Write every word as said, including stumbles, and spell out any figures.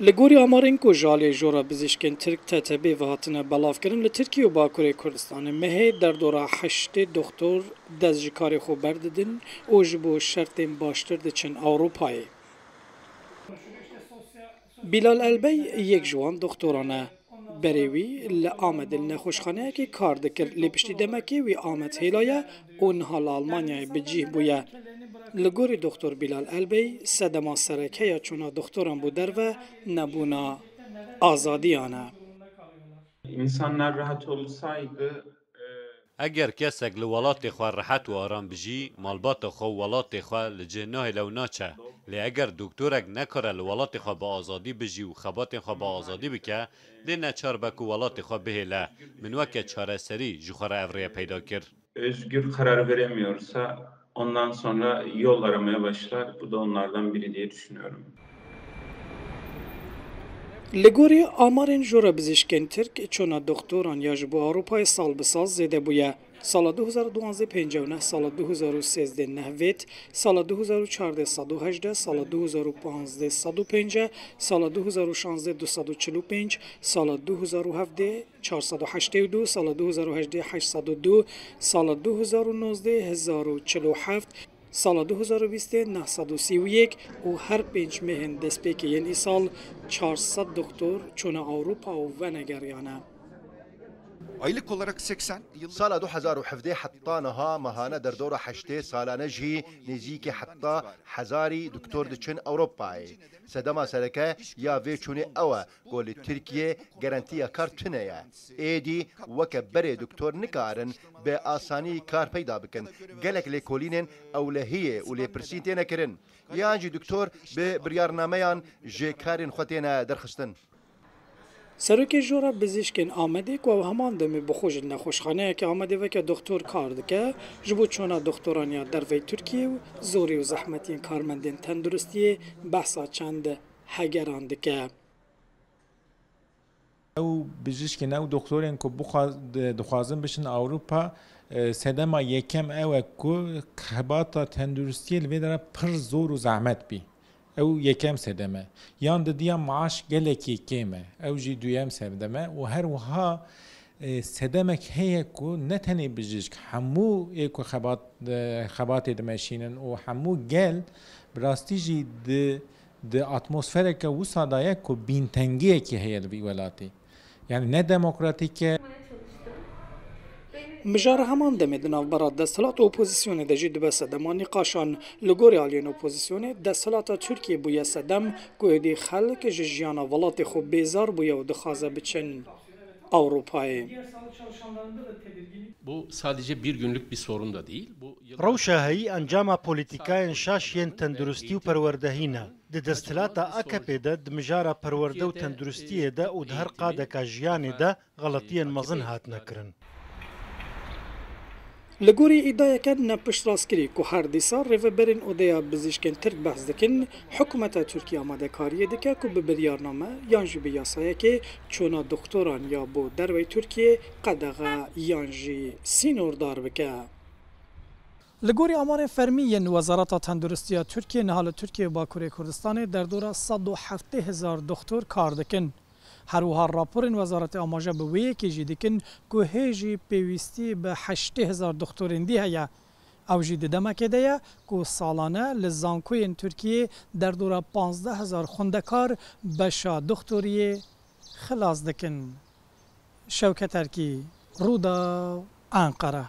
Li gorî amarên ku ji alî Jora Bizîşkên Tirk, T T B, ve hatine belavkirin, li Tirkiye û Bakurê Kurdistanê mehê derdora heştê doxtor dest ji karê xwe berdidin û ji bo şertên baştir diçin Ewropayê. Bilal Elbey yek ji wan doxtoran e. Berê wî li Amedê li nexweşxaneyekê kar dikir, lê piştî demekê wî Amed hêlaye û niha li Almanyayê bi cih bûye. Li gorî Doktor Bilal Elbey, sedema sereke ya çûna doxtoran bo derve nebûna azadiyan e. İnsanlar rahat olsaydı, e, Eger kesek li welatê xwe rehet û aram bijî, malbata xwe û welatê xwe li cih nahêle û naçe. Lê eger doktorek nekare li welatê xwe bi azadî bijî û xebatên xwe bi azadî bike, lê neçar be ku welatê xwe bihêle. Min weke çareserî ji xwe re ev rêye peyda kir. Özgür karar veremiyorsa ondan sonra yol aramaya başlar. Bu da onlardan biri diye düşünüyorum. Li gorî amarên Jora Bizîşkên Tirk, çûna doxtoran ya ji bo Ewropayê sal bi sal zêde bûye. Sala du hezar û duwazdeh pêncî û neh, sala du hezar û sêzdeh neh vêt, sala du hezar û çardeh sed û hejdeh, sala du hezar û panzdeh sed û pêncî, sala du hezar û şazdeh du sed û çil û pênc, sala du hezar û hevdeh çar sed û heştê û du, sala du hezar û hejdeh heşt sed û du, sala du hezar û nozdeh hezar û çil û heft, sala du hezar û bîst neh sed û sî û yek û her pênc mehên destpêkê yên îsal çar sed doktor çûne Ewropa û venegeriyane. Aylık olarak seksen, yıllık Sala du hezar û hevdeh heta niha mehane derdora heştê, salane jî nêzîkî heta hezarî doktor diçin Ewropayê. Sedema sereke ya vê çûnê ew e ku li Tirkiyê garantiya kar tune ye. Êdî weke berê doktor nikarin bi asanî kar peyda bikin. Gelek lêkolînên ewlehiyê û lêpirsîn têne kirin. Yan jî doktor bi biryarnameyan ji karên xwe têne derxistin. Serokê Jora Bizîşkên Amedê ku ew heman demê bi xwe ji nexweşxaneyeke Amedê veke doxtor kar dike, ji bo çûna doxtoran ya dervey Tirkiyê û zorî û zehmetiyên karmendên tenduristiyê behsa çend hegeran dike. Ew bijîşkên, ew doktorên ku bixwa-, di-, dixwazin biçin Ewropa, e, sedema yekem ew e ku xebata tenduristiyê li vê dera pir zor û zehmet bî. Ew yekem sedem e. Yan didiya maaş gelekî kêm e. Ew jî duyem sedem e û her wiha, e, sedemek heye ku ne tenê bijîşk, hemû ê ku xebat, e, xebatê dimeşînin û hemû gel bi rastî jî di, di atmosfereke wisa de ye ku bîntengiyekî heye li vî welatî. Yani ne demokratîk e. Mijara heman demê di navbera desthilat û opozîsyonê de jî dibe sedema nîqaşan. Li gorî aliyên opozîsyonê, desthilata Tirkiyê bûye sedem ku êdî xelk ji jiyana welatê xwe bêzar bûye û dixwaze biçin Ewropayê. Bu sadece bir günlük bir sorun da değil. Bu Rewşa heyî encama polîtîkayên şaş yên tenduristî û perwerdehî ne. Di desthilata A K P'ê de di mijara perwerde û tenduristiyê de û di her qadeka jiyanê de xeletiyên mezin hatine kirin. Li gorî îdayeke ne piştrastkirî ku her dîsa rêveberên Odeya Bizîşkên Tirk behs dikin, hikûmeta Tirkiyê amadekariyê dike ku bi biryarname yan jî bi yasayekê çûna doktoran ya bo dervey Tirkiyê qedexe yan jî sînordar bike. Li gorî amarên fermî yên Wezareta Tenduristiya Tirkiyê, niha li Tirkiye û Bakurê Kurdistanê derdora sed û heftê hezar doxtor kar dikin. Her wiha raporên wezareta amaje bi wê yekê jî dikin ku hê jî pêwîstî bi heştê hezar doxtorên dî heye. Ew jî di demekê de ye ku salane li zankoyên Tirkiyê derdora panzdeh hezar xwendekar beşa doxtoriyê xilas dikin. Şewket Erkî, Rûdaw, Enqere.